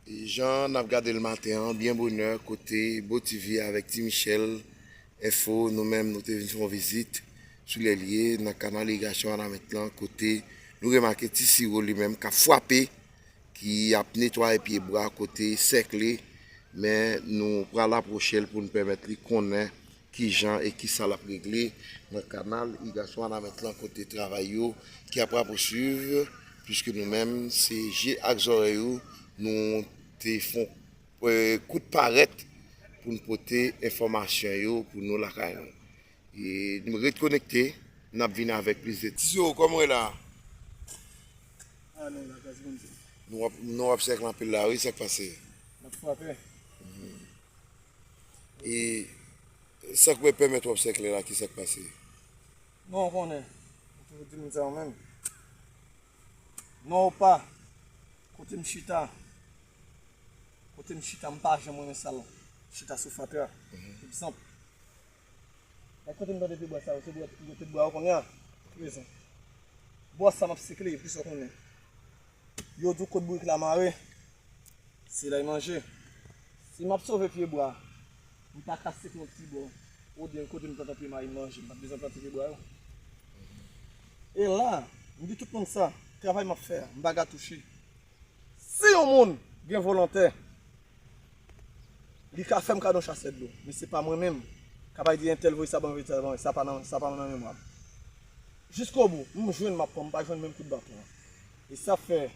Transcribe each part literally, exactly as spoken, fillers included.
Jan n ap gade l maten an, byen bonè, kote Bo T V avèk Ti Michèl Enfo, nou menm, nou te vin fè yon vizit sou lè l ye, nan kanal irigasyon Wanament lan, kote nou remake ti siwo li menm k ap frape, ki ap netwaye pye bwa kote sèkle, men nou pral apwoche l pou n pèmèt li konnen kijan e kisa l ap regle nan kanal irigasyon Wanament lan kote travay yo ki ap rapousuiv, piske nou menm, se je ak zòrèy ou, nou te fè yon, eh, kout parèt pou n pote enfòmasyon yo pou nou lakay nou. E nou ret konekte, n ap vin avèk plis detay. Tizyo, kòman w ye la? Ah, non, la gras Bondye. Nou ap, nou ap sèk anpil la, wi, sa k pase? N ap frape. E sa k pèmèt w ap sèkle la, ki sa k pase? Non, w konnen. Ou toujou di m sa ou menm. Non, ou pa. Kote m chita. Kote m chita, m pa janm renmen sa l chita sou fatra. Egzanp. Gad kote m plante pye bwa sa yo, se bwa, kote bwa yo kounye a. Prezan. Bò sa m ap sikle, epi sa w konnen. Yo di w kot bourik la mare, se la y manje. Si m ap sove pye bwa, m pa ka sikle yon ti bò, oubyen kote m plante pye mayi m manje, m pa t bezwen plante pye bwa yo. E la, m di tout moun sa, travay m ap fè a, m pa ka touche. Si yon moun gen volontè, li ka fè m kado yon chasè dlo, men se pa mwen menm k ap al di entèl voye sa ban mwen, voye sa ban mwen, sa pa nan, sa pa nan memwa m. Jiskobou, m jwenn, m ap pran, m pa jwenn menm kout baton an. E sa fè,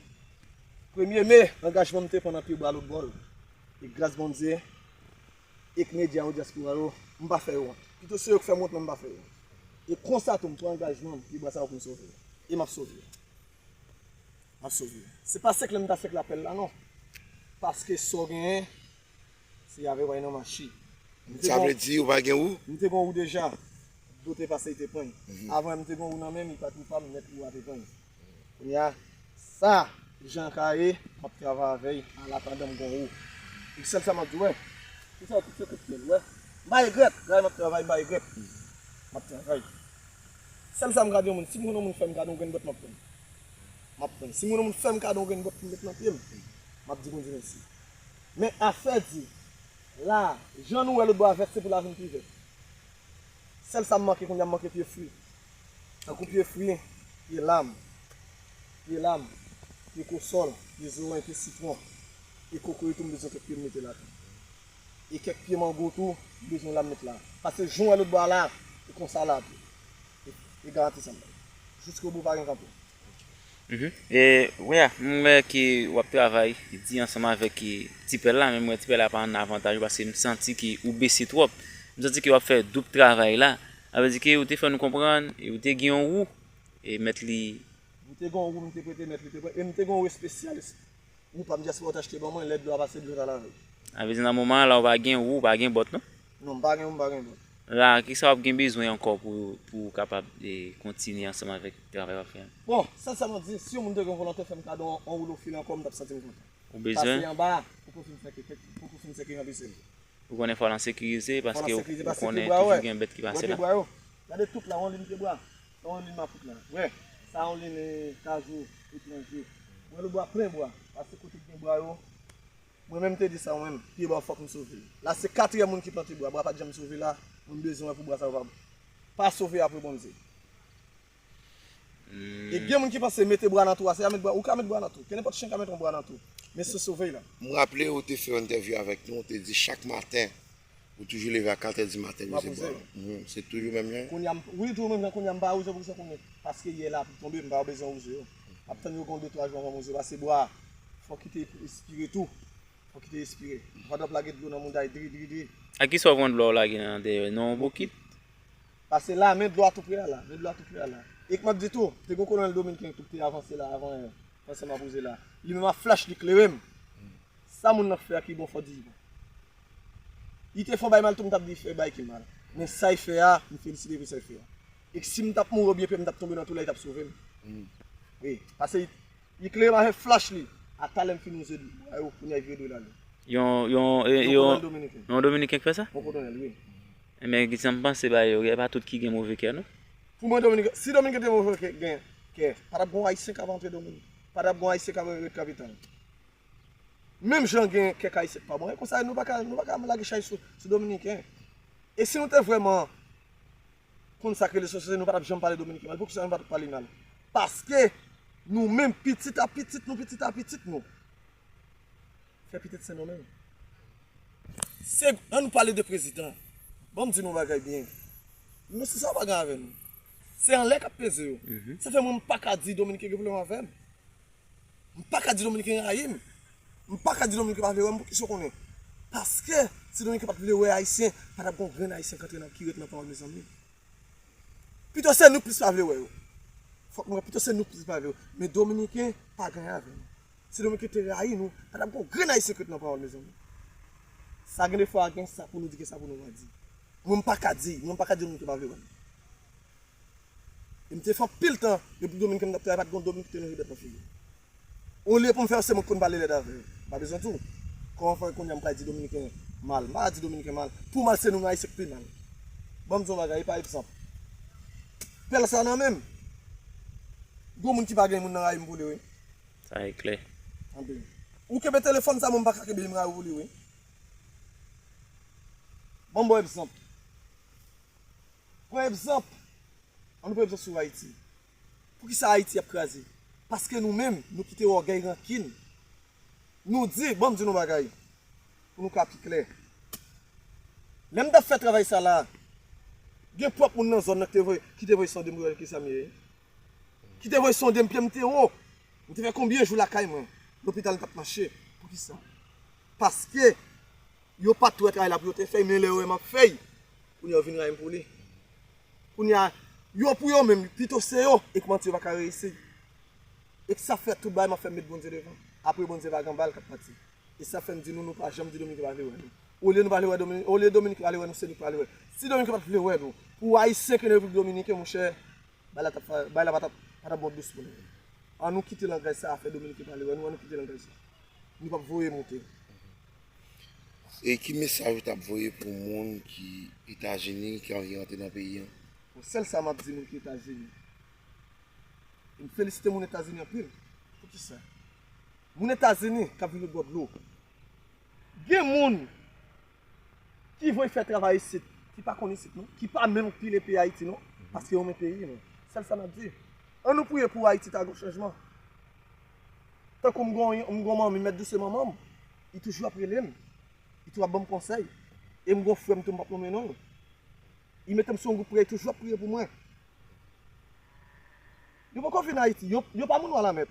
premye me, angajman m te pran nan pye bwa lòt bò l. E gras Bondye, ek medya yo, dyaspora yo, m pa fè yo wont. Pito se yo k fè m wont, men m pa fè yo wont. E konsa tou, m pran angajman m, pye bwa sa yo pou m sove yo. E m ap sove yo. M ap sove yo. Se pa sèkle m ta sèkle apèl la, non. Paske sa w genyen, se avè w nan mache. Sa vle di ou pa gen wou? M te gen wou deja. Dlo te pase, li te pran. Avan, m te gen wou nan men m, li pa t wou pa m nèt, wou a te pran. Kounye a, sa, jan ka ye, m ap travay avè l, an atandan m gen wou. E sèl sa m ap di w, wè. Se sa, tout se tout sèl, wè. M pa regrèt, gade m ap travay, m pa regrèt. M ap travay. Sèl sa m ka di yon moun, si m konn yon moun fè m kado yon grenn bòt, m ap pran. M ap pran. Si m konn yon moun fè m kado yon grenn bòt pou m met nan pye m, m ap di Bondye mèsi. Men afè di, la, jan nou wè lòt bò a vèt, se pou l a vin pi vèt. Sèl sa m manke kounye a, m manke pye fwi. Tankou pye fwi, pye lam, pye lam, pye kosòl, pye zoranj, pye sitwon, pye kokoye tou, m bezwen kèk pye m mete ladan. E kèk pye mango tou, m bezwen la m met la. Paske jan w wè lòt bò a la, e konsa la tou. E, e garanti sa m bay. Jiskobou pa gen kanpe. Mhm. E, Wea, m wè ke w ap travay di ansanm avèk, e, Ti Pèl la, men m wè Ti Pèl la pa nan avantaj ou, paske m santi ke ou bese twòp. M santi ke w ap fè doub travay la. Sa vle di ke ou te fè nou konprann, e ou te gen yon wou, e mèt li. M te gen yon wou, m te prete mèt li, te pran, e m te gen yon wou espesyal. Wou pa m, dyaspora te achte ban mwen, lè dlo a pase, dlo ta lave. Sa vle di nan moman an la, ou pa gen wou, ou pa gen bòt, non? Non, m pa gen wou, m pa gen bòt. La, kisa w ap gen bezwen ankò pou, pou w kapab, e, kontinye ansanm avèk travay w ap fè a? Bon, sèl sa m ap di, si yon moun te gen yon volontè fè m kado yon, yon woulo fil ankò, m t ap santi m kontan. Ou bezwen? Pase anba, poko fin sèke, poko fin sèke jan pise l. Ou konnen fò l an sekirize, paske ou konnen toujou gen bèt ki pase la. Gade tout la, yon liy pye bwa. Sa yon liy makout la. Wè, sa yon liy, e, kajou etranje. Wè lòt bò a plen bwa. Pase kote ki gen bwa yo. Mwen menm te di sa, mwen menm, pye bwa fòk m sove l. La se katriyèm moun ki plante bwa. Bwa pa t janm sove la. Mwen bezwen wè pou bwa sa yo pa, pa sove apre Bondye. E gen moun ki panse mete bwa nan twou a, se a met bwa, ou ka met bwa nan twou. Kenenpòt chen ka mete yon bwa nan twou. Men se sove l la. M raple ou te fè yon entèvyou avèk nou, ou te di chak maten, ou toujou leve a kat è di maten, wouze bwa. Mhm, se toujou menm jan? Kounye a, m, wi, toujou menm jan, kounye a m pa wouze pou sa kounye. Paske yè la pli tonbe, m pa bezwen wouze yo. M ap tann yo gen de twa jou anvan m wouze, paske bwa a, fòk li te espire tou. Fòk li te espire. Fò w t ap lage dlo nan mouda, dri, dri, dri. A kisa w pran dlo a w lage nan dèyè? Nan yon bokit? Paske la, men dlo a tou pre a la. Men dlo a tou pre a la. E k m ap di tou, te gen kolonèl dominiken tou ki te avanse la avan yè. Panse m ap wouze la. Li menm a flach li klere m. Sa moun nan fè a ki bon, fò di li bon. Li te fè yon bay mal tou, m t ap di fè bay ki mal. Men sa l fè a, m felisite pou sa l fè a. E si m t ap mouri oubyen pye m t ap tonbe nan twou la, li t ap sove m. Wi. Paske li, li klere m avèk flach li. A talè m fin wouze bwa yo, kounye a l vire do l ale. Yon, yon, e, yon, yon dominiken k fè sa? Yon kolonèl, wi. Ebyen, kisa m panse ba yo, e pa tout ki gen move kè, non? Pou mwen, dominiken, si dominiken te move kè, gen kè, pa t ap gen yon ayisyen k ap antre Dominik. Pa t ap gen yon ayisyen k ap ret kapital. Menm jan gen kèk Ayisyen k pa bon, e konsa nou pa ka, nou pa ka lage chay sou, sou Dominiken. E si nou te vrèman konn sa k rele sosyete, nou pa t ap janm pale Dominiken mal. Poukisa nou pa t ap pale mal? Paske nou menm, pitit a pitit nou, pitit a pitit nou, fè pitit Sen Domenm. Se, ann nou pale de prezidan. Ban m di nou bagay byen. Mesye sa yo pa gen avè nou. Se anlè k ap peze yo. Sa fè mwen m pa ka di Dominiken gen pwoblèm avè m. M pa ka di Dominiken rayi m. M pa ka di Dominiken pa vle wè m. Poukisa w konnen? Paske si Dominiken pa t vle wè Ayisyen, pa t ap gen yon grenn Ayisyen k antre nan, ki ret nan pawòl, mezanmi. Pito se nou k plis pa vle wè yo. Fòk nou wè, pito se nou k plis pa vle wè. Men Dominiken pa gen avè nou. Si Dominiken te rayi nou, pa t ap gen yon grenn Ayisyen k ret nan pawòl, mezanmi. Sa gen defwa gen sa pou nou di, gen sa pou nou pa di. Mwen, m pa ka di, mwen, m pa ka di Dominiken pa vle wè m. E m te fè anpil tan, depi Dominiken m t ap travay, pa t gen yon Dominiken ki te lonje dwèt nan figi m. Olye pou m fè yo, se mwen k konn pale lèd avè yo. M pa bezwen di w. Kòman fè kounye a m pral di Dominiken mal? M pa di Dominiken mal. Pou mal, se nou menm Ayisyen k pi mal. Ban m di w yon bagay, pa egzanp. Pèl sa nan men m. Gon moun ki pa gen moun nan rayi m pou li, wi. Sa e klè. Tande. Ou kenbe telefòn sa, mwen m pa ka kenbe m rayi w pou li, wi. Ban m ba w egzanp. Pran egzanp. Ann nou pran egzanp sou Ayiti. Poukisa Ayiti ap kraze? Paske nou menm, nou kite ògèy, rankin. Nou di, ban m di nou bagay, pou nou ka pi klè. Lè m t ap fè travay sa la, gen pwòp moun nan zòn nan ki te voye, ki te voye sonde m pou yo wè kisa m ye. Ki te voye sonde m, pye m te wo. M te fè konbyen jou lakay mwen? Lopital m t ap mache. Poukisa? Paske yo pa t wè travay la pou yo te fè, men lè yo wè m ap fè, kounye a yo vin rayi m pou li. Kounye a, yo pou yo menm, pito se yo, e kòman yo pa ka reyisi? E sa fè tout bagay m ap fè m met Bondye devan. Apre Bondye vaganbal k ap pati. E sa fè m di nou, nou pa janm di Dominiken pa vle wè nou. Olye nou pa vle wè Dominiken, olye Dominiken pa vle wè nou, se nou k pa vle wè. Si Dominiken pa t vle wè nou, pou Ayisyen ke nan Repiblik Dominiken, monchè, bagay la t ap, bagay la pa t ap, pa t ap bon dous pou nou. Ann nou kite langaj sa a fè Dominiken pa vle wè nou, ann nou kite langaj sa. Nou p ap voye monte. E ki mesaj ou t ap voye pou moun ki Etazini, ki anvi rantre nan peyi an? Bon, sèl sa m ap di moun ki Etazini. E m felisite moun Etazini anpil. Poukisa? Moun Etazini k ap viv lòt bò dlo. Gen moun ki voye fè travay isit, ki pa konn isit non, ki pa menm pile peyi Ayiti non, paske yo renmen peyi nou. Sèl sa n ap di. Ann nou priye pou Ayiti ta gon chanjman. Tankou m gon, m gon manmi, Mèt Dou se manman m, li toujou ap rele m, li toujou ap ban m konsèy. E m gon frè m tou, m p ap nonmen non l. Li mete m sou yon gwoup priyè, li toujou ap priye pou mwen. Yo poko vin Ayiti, yo, yo pa moun Walamèt.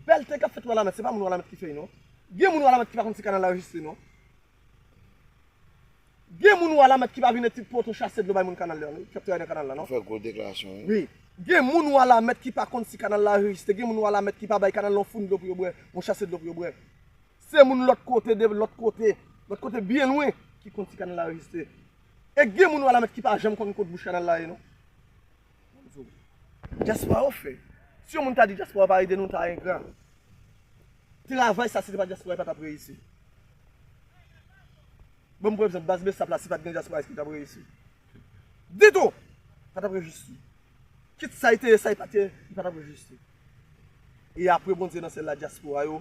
Bèlte k ap fèt Walamèt, se pa moun Walamèt ki fè l non. Gen moun Walamèt ki pa konn si kanal la rejistre non. Gen moun Walamèt ki pa vin eti poto chase dlo bay moun kanal la, ki ap travay nan kanal la non. Ou fè gwo deklarasyon wi. Wi. Gen moun Walamèt ki pa konn si kanal la rejistre, gen moun Walamèt ki pa bay kanal la yon founi dlo pou yo bwè, yon chase dlo pou yo bwè. Se moun lòt kote, de lòt kote, lòt kote byen lwen ki konn si kanal la rejistre. E gen moun Walamèt ki pa janm konn kot bouch kanal la ye non. Dyaspora yo fè. Si yon moun ta di dyaspora pa ede nou, ta engra. Travay sa, si se pa dyaspora, li pa t ap reyisi. Bon, m pran egzanp, baz Besap la, si pa t gen dyaspora, èske li t ap reyisi? Ditou! Pa t ap reyisi. Kit sa li te ye, sa li pa t ye, li pa t ap rejistre. E apre Bondye nan syèl la, dyaspora yo,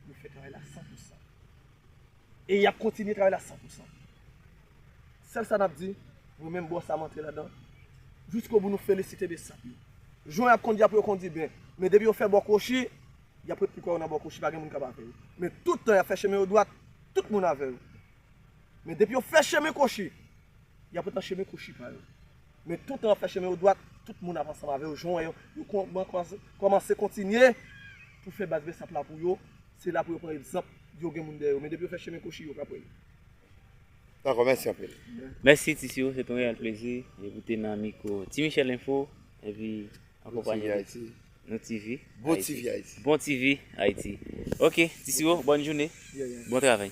yo fè travay la san pou san. E y ap kontinye travay la san pou san. Sèl sa n ap di, mwen menm bò sa m antre ladan, jiskobou nou felisite Besap yo. Jan y ap kondi a pou yo kondi byen. Men depi yo fè bò kwochi, y ap ret pi kwè yo nan bò kwochi, pa gen moun k ap avè yo. Men tout tan y ap fè chemen yo dwat, tout moun avè yo. Men depi yo fè chemen kwochi, y ap ret nan chemen kwochi pa yo. Men tout tan y ap fè chemen yo dwat, tout moun ap ansanm avè yo. Jan w wè yo, yo kòmanse kontinye pou fè baz Besap la pou yo. Se la pou yo pran egzanp, yo gen moun dèyè yo. Men depi yo fè chemen kwochi, yo ka pran. Dakò, mèsi anpil. Mèsi, Ti Siro, se te yon reyèl plezi. E pou te nan mikwo Ti Michel Info, epi an konpanyi de Nou TV Ayiti. Bon TV Ayiti. Bon TV Ayiti. Ok, Ti Siro, bòn jounen. Bon travay.